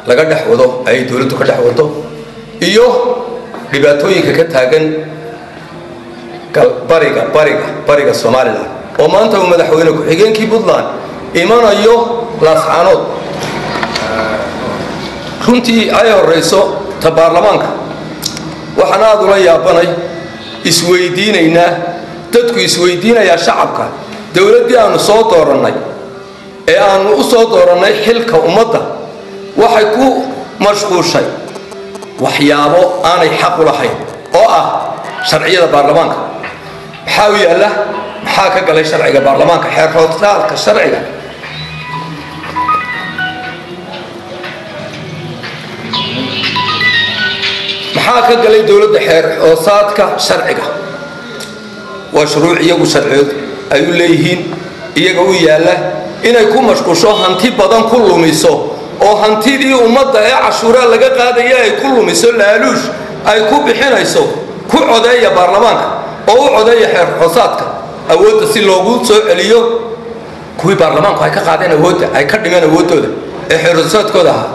Laga dhex wado, ay dowladdu ka dhex wado, iyo dhibaatooyinka ka taagan bariga Somalilan, oo maanta uu madaxweyne ku-xigeenkii Puntland imanayo Laascaanood. Runtii ay horayso ta baarlamaanka. Waxaan aada ula yaabanay, isweydiinaynaa, dadku isweydiinayaa, shacabka, dowladdii aanu soo doorannay ee aanu u soo doorannay xilka ummadda waxay ku mashquushay waxyaabo aanay xaq u lahayn, oo ah sharciyada baarlamaanka. Maxaa u yaalla? Maxaa ka galay sharciga baarlamaanka, xeer hoosaadka sharciga? Maxaa ka galay dowladda xeer hoosaadka sharciga? Waa shuruuc iyagu sharciyood ay u leeyihiin, iyaga u yaalla. Inay ku mashquusho, hanti badan ku lumiso, oo hantidii ummadda ee cashuuraa laga qaadaya ay ku lumiso laaluush ay ku bixinayso ku codeeya baarlamaanka oo u codeeya xeer hoosaadka awoodda si loogu soo celiyo kuwii baarlamaanku ay ka qaadeen awoodda, ay ka dhimeen awooddooda ee xeer hoosaadkooda ahaa.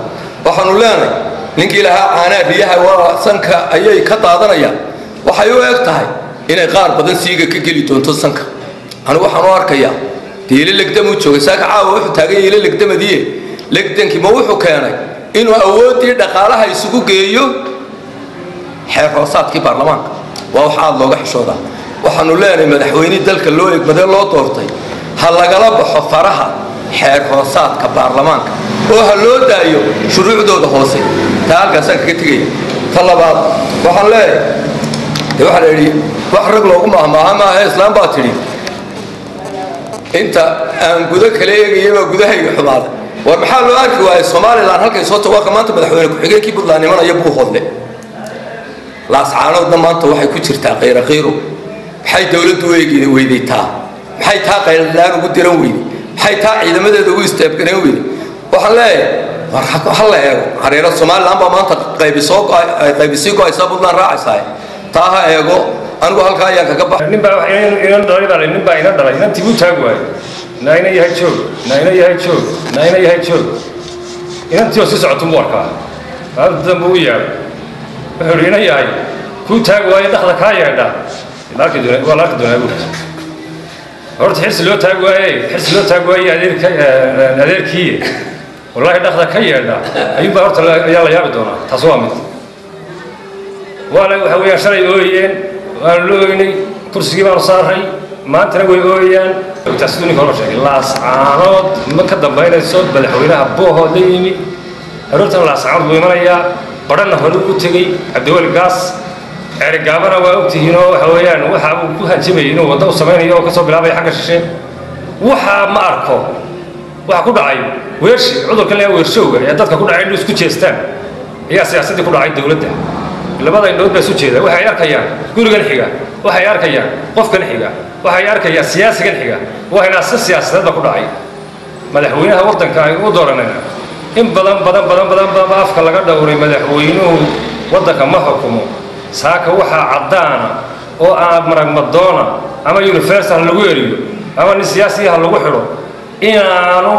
Waxaanu leenahay, ninkii lahaa caanaa riyaha waa sanka ayay ka daadanayaan, waxay u eg tahay inay qaar badan siiga ka geli doonto sanka. Anigu waxaan u arkayaa dee ilo legdamuu joogay saaka, caawa wuxuu taagan yahay ilo legdamadiie. Legdankii ma wuxuu keenay inuu awooddii dhaqaalaha isugu geeyo xeer hoosaadkii baarlamaanka? Waa wax aada looga xishoodaa. Waxaanu leenahay, madaxweynihii dalka loo egmadee loo doortay ha lagala baxo faraha xeer hoosaadka baarlamaanka oo ha loo daayo shuruucdooda hoose. Taa halkaasaan kaga tegaya. Ta labaad waxaan leeyahay, de waxaa la yidhi wax rag loogu mahmaaha maaha, islaam baa tidhi inta aan gudo kala eegaya baa gudahayga xumaaday. War maxaa loo arki waayey Somalilan halkay soo tawaaka maanta madaxweyne ku-xigeenkii Puntland imanaya Buuhoodle, Laascaanoodna maanta waxay ku jirtaa khayra khayro? Maxay dowladdu u eegi weyday taa? Maxay taa qayladlaan ugu diran weyday? Maxay taa ciidamadeeda ugu istaabgaran weyday? Waxaan leeyahay, war ha la eego hareero Somalilan baa maanta qaybisoo qaybisii go-aysaa, Puntland raacaysaa, taa ha eego. Anigu halkaa ayaan kaga bax. Nin baa inan dhalay baa, nin baa ina dhalay, inantii buu taag waayey: "Naa ina yahay joog, naa ina yahay joog, naa ina yahay joog." Inantii oo sii socotun buu arkaa. Maalinta dambe u yeedhay, wuxuu ihi: "Ina yahay kuu taag waaye, dhexda kaa yeedha la arki doonaa, waa la arki doonaa," buu. Horta xirsi loo taag waaye, xirsi loo taag waaye adeerka adeerkii wallaahi dhexda ka yeedha ayuunbaa horta ayaa la yaabi doonaa. Taas waa mid waana waxa weeyaan, shalay ooyeen, waanu la ooynay, kursigii baanu saaray, maantana way ooyaan. Taa siduu ninka hore sheegay, Laascaanood ma ka dambaynayso. Madaxweynaha Boohood la yimi aroortan, Laascaanood buu imanayaa, Badhanna hore u tegey Cabdiweli Gaas, Ceerigaabana waa ogtihiinoo waxa weeyaan waxa uu ku hanjabayay inuu waddo u samaynayo oo kasoo bilaabaya xagga shishe. Waxaa ma arko waxa ku dhacay weershi, cudurkan la weershowga ee dadka ku dhacay inuu isku jeestaan ayaa siyaasaddii ku dhacay dowladda. Labada indhood baa isu jeeda, waxay arkayaan gurigan xiga, waxay arkayaan qofkan xiga, waxay arkayaan siyaasigan xiga. Waa hinaasa siyaasadeed baa ku dhacay madaxweynaha waddanka ay u dooranayna. In badan badan badan badan badan baa afka laga dhowray madaxweynuhu waddanka ma xukumo. Saaka waxaa caddaana oo aan maragmadoona, ama universal ha lagu eriyo ama nin siyaasiya ha lagu xidho, inaanu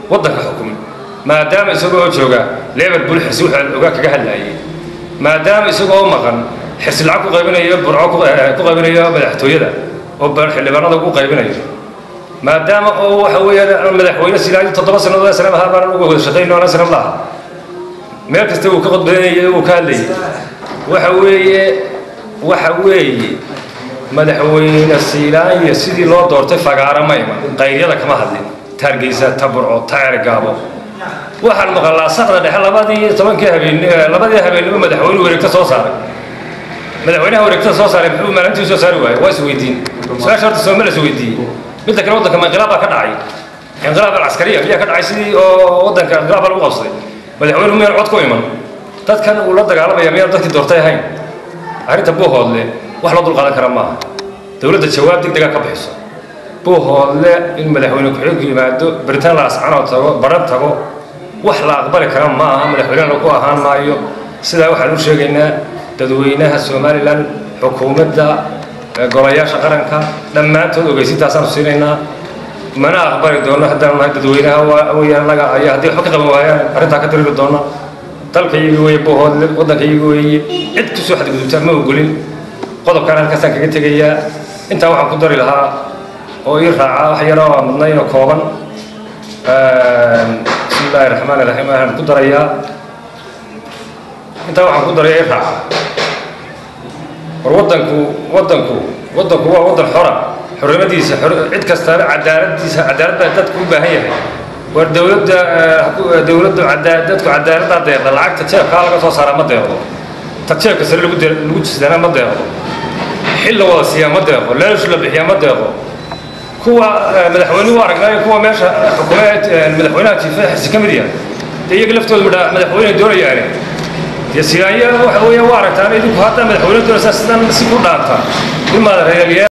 waddanka xukumin, maadaama isagoo jooga Liverpool Xirsi wuxuu ogaa kaga hadlaayay, maadaama isagoo maqan Xirsi lacag ku qaybinayo Burco, ku qaybinayo madaxtooyada oo xildhibaanada ugu qaybinayo, maadaama oo waxa weeyaan madaxweyne Silaayo 7 sannadood sanam ahaa baanan uga wada shaqayn oona sanam laha, meel kasta uu ka qodbaynayay, uu ka hadlayay. Waxa weeye madaxweyne Siilaanya sidii loo doortay fagaara ma iman, qayryada kama hadlin, Taargeysa, ta Burco, ta Ceergaabo. Waxaan maqalnaa saqda dhexe 12-kii habeen, labadii habeennimo madaxweynuhu wareegto soo saaray. Madaxweynaha wareegtada soo saaray muxuu maalintii soo saari waayey? Waa isweydiin su-aasha horta sooma la isweydiiyey. Midda kale, waddanka ma inqilaab baa ka dhacay? Inqilaab alcaskariya miyaa ka dhacay? Sidii oo waddanka inqilaab baa lagu qabsaday, madaxweynuhu miyaan cod ku iman? Dadkan uu la dagaalamaya miyaan dadkii doortay ahayn? Arrinta Buuhoodle wax loo dulqaadan kara maaha. Dowladda jawaab deg dega ka bixiso. Buuhoodle in madaxweyne ku-xigeenku yimaado, Baritaan Laascanood tago, Baran tago, wax la aqbali kara ma aha, madaxweynena ku ahaan maayo. Sidaa waxaan u sheegaynaa dadweynaha Somalilan, xukuumadda, golayaasha qaranka dhammaantood ogeysintaasaan siinaynaa. Mana aqbali doono haddaanu nahay dadweynaha. Waa weyaan annaga ayaa haddii waxba ka qaban waayaan arrintaa ka diriri doona. Dalka iyaga weeye Buuhoodle, waddanka iyaga weeye, cid kusoo xadgudubtaa ma ogolin. Qodobkaan halkaasaan kaga tegayaa. Intaa waxaan ku dari lahaa oo ii raaca wax yaroo aan mudnayn oo kooban. Bismi illaahi raxmaani raxiim. Waxaan ku darayaa, intaa waxaan ku darayaa ii raaca, war waddanku waa waddan xora, xornimadiisa cid kastaaba cadaaladiisa, cadaalad baa dadku u baahan yahay. War dowladda dadku cadaaladdaa deeqda. Lacagta jeebkaa laga soo saaraa ma deeqdo, ta jeebka sare lagu jisidana ma deeqdo, xil la wada siiyaa ma deeqo, leesh la bixiyaa ma deeqo. Kuwa madaxweynuhu aragnaayo, kuwa meesha xukume madaxweynaha jiifa xisi ka mid yahay, dee iyaga laftoodu madaxweyne doonayaane. Dee Sigaanya waxa weeyaan waa aragtaan idinku haddaa madaxweyne doonaysaa, sidan si ku dhaanta imaada reeryaal.